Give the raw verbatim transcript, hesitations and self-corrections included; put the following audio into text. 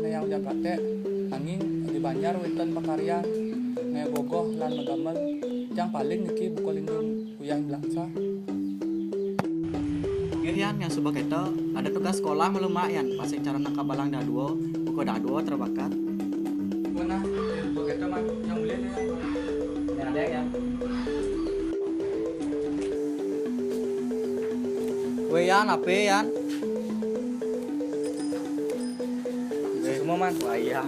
Yang ujar praté, anging di banjar wénten pakaryan, ngaé bogoh lan magamel, jang paling niki buka lindung uyah blangsa. Nggih, Yan, yang suba kéto, ada tugas sekolah malu, Mak, Yan, pasing cara nangkap balang dadua, buka dadua terbakat. Mana? Buka kéto, Mak, yang mulih nih. Ini ada, Yan. Wé, Yan, apa, Yan? Wé, semua, Man. Wah, iya.